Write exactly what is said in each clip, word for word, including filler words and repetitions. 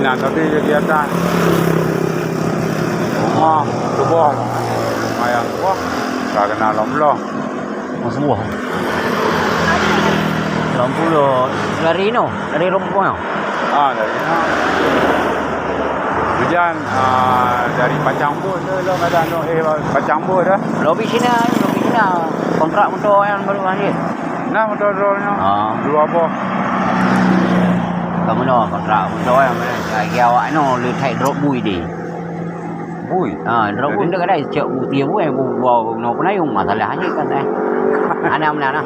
Nyan tadi kegiatan rumah tuboh, lumayan tuboh, ka kena lom-lom. Mas buah. Lapan puluh dari inoe, dari Rompong. Ah, dari inoe. Hujan, ah, dari Pacang Bot tu, lo ada anu, eh, Pacang Bot dah. Lobi Cina, lobi Cina. Kontrak motor yang baru masih. Nah, motor drone nya. Ah. Dua boh. Kamu no kontrak motor yang mana? Lagi awak no, le thai drop bui deh. Bui? Ha, drop bui tu kadang cek bui, tiap bui, bui, bui, no pun ayung masalah aja kan, eh. Anak mana nah.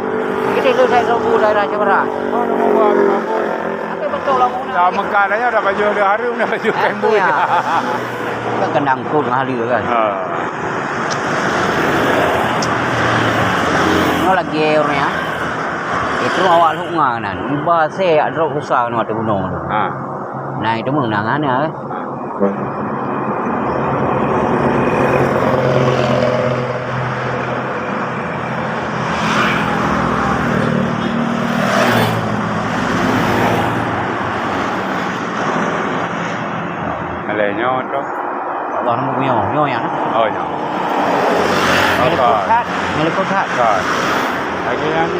Kita tu thai drop bui daerah Jepara. Oh, nama bui, nama bui. Tapi betul lah, Muna. Dah mekar aja, dah baju, dah harum, dah baju kain bui. Ya. Kan kena angkut dengan ahli kan. Ha. Nyoe lagèe ureueng nyan. Itu awak lhok nga nan. Iba se yak drop susah nyoe ateueh gunong tu. Ha. Nah, itu meunang hana, eh. Alah nyoe tu. Abang nemu nyoe, nyoe nyan, eh? Oh, nyoe. Nyoe lekot that, nyoe lekot that. Kan. Lagi nyan.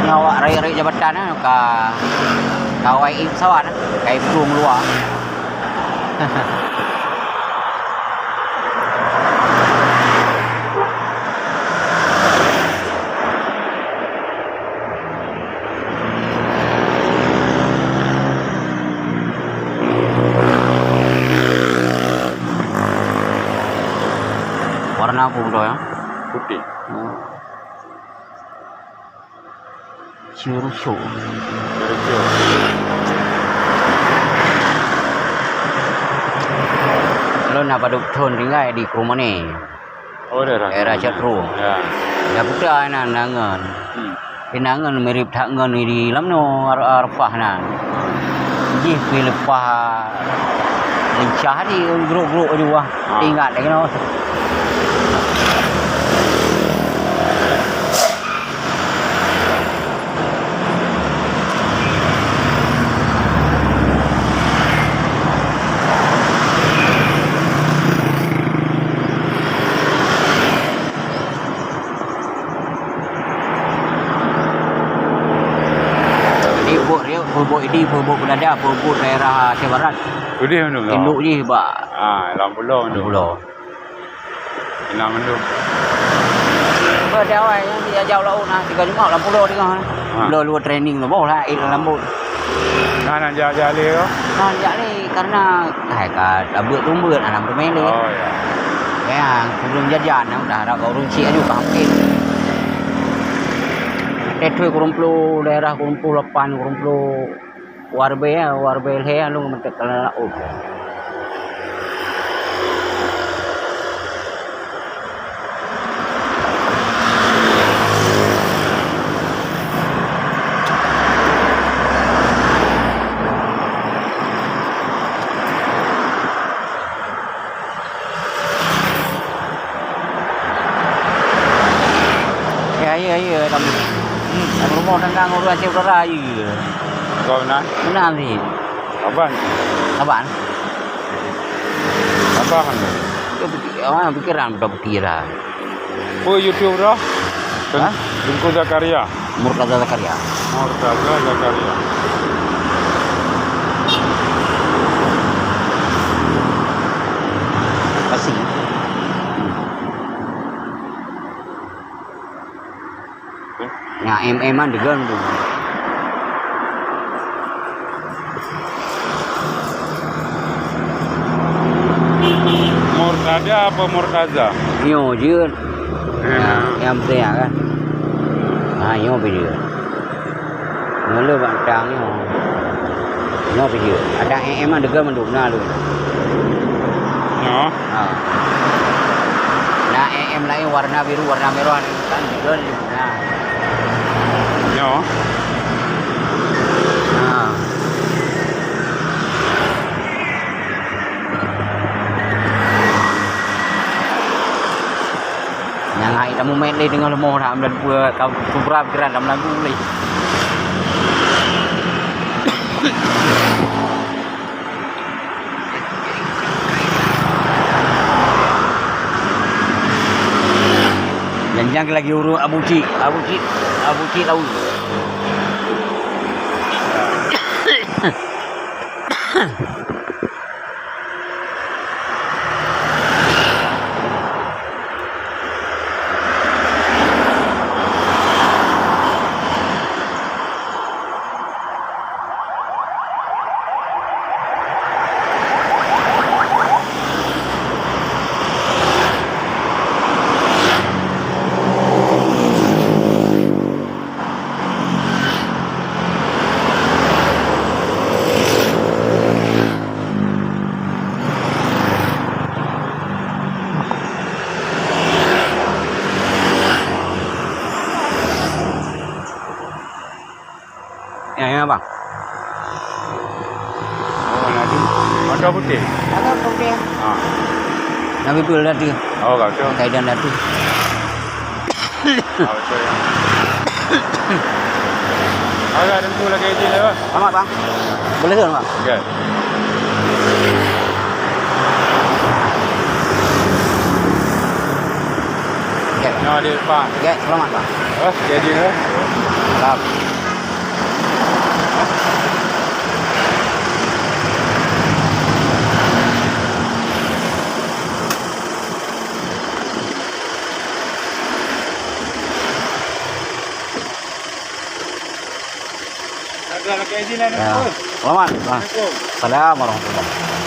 Nyoe awak rayeuk-rayeuk jabatan nyoe ka, ka awai ié pesawat, ka ié plueng luwa. Warna apa betul ya? Putih. Hmm. Cirucuk. Cirucuk. Lôn na padub thon tinggai di Krumone. Oh, daerah Daerah Krumone. Cakru. Ya. Ya, buta nan, nan ngon. Hmm. Di nan ngon mirip that ngon di lam no, Ar-, Arfah nan. Jih pi leupah lincah di grup-grup aju wah. Ah. Ingat lagi no. Di Ubuk Riuk, Ubuk Idi, Ubuk Belanda, Ubuk daerah Aceh Barat. Udeh mandum tu? Induk jih bak Ah, lam pulo mandum. Lam pulo. Inong mandum. Ba di awai nyan diajak u laôt na, tiga jumat lam pulo teungoh na. Ha. Lôn luwa training tu, boh lah, eh, lam bot. Nah, nak jak-jak lé tu? Nah, jak lé karena, hai, ka tabeuet tumbeuet, anak teumé lé. Oh, ya. Ya, sebelum jajan, dah harap ureueng cik aju ka mungkin. Eh, tu kureueng ploh, daerah kureueng ploh lapan, kureueng ploh. Warbe, warbe lhèe lôn meuteuk keu laôt. Ya, ya, ya, lam, lam rumoh tangga ngon ureueng Aceh Utara, ya. Kau meunan? Meunan sih. Saban. Saban? Saban. Dia pikir, orang pikiran budak pikiran. Apa YouTube dah? Hah? Teuku Zakaria. Murtaza Zakaria. Murtaza Zakaria. Kasih. Nyang M M an degan tu. Murtada apa Murtaza? Nyoe jeuet. Eh, nyang, nah. Nyang penting kan. Ha, nyoe pih jeuet. Nyoe le bak tang nyoe. Nyoe pih jeuet. Ada M M an degan mandum na lôn. Nyoe. Ha. Na M M laén warna biru, warna merah ni kan degan. Nah. Nyoe. Nyang hai tamumet lé teungoh leumoh dah, amdan peue ka subra pikiran lam lagu lé. Janjang lagi ureueng Abu Cik, Abu Cik, Abu Cik tahu. Ya, ya, bang. Oh, na tu. Motor putih. Motor putih. Ha. Nabi Pul dah tu. Oh, kau tu. Kaidan dah tu. Oh, betul ya. Agak tentu lagi je lah. Selamat, bang. Boleh ke, bang? Okey. Okey. Nah, dia depan. Okey, selamat, bang. Oh, jadi ya. Salam. Ada lagi izin, ada. Ya. Selamat, bang. Assalamualaikum. Salam warahmatullahi.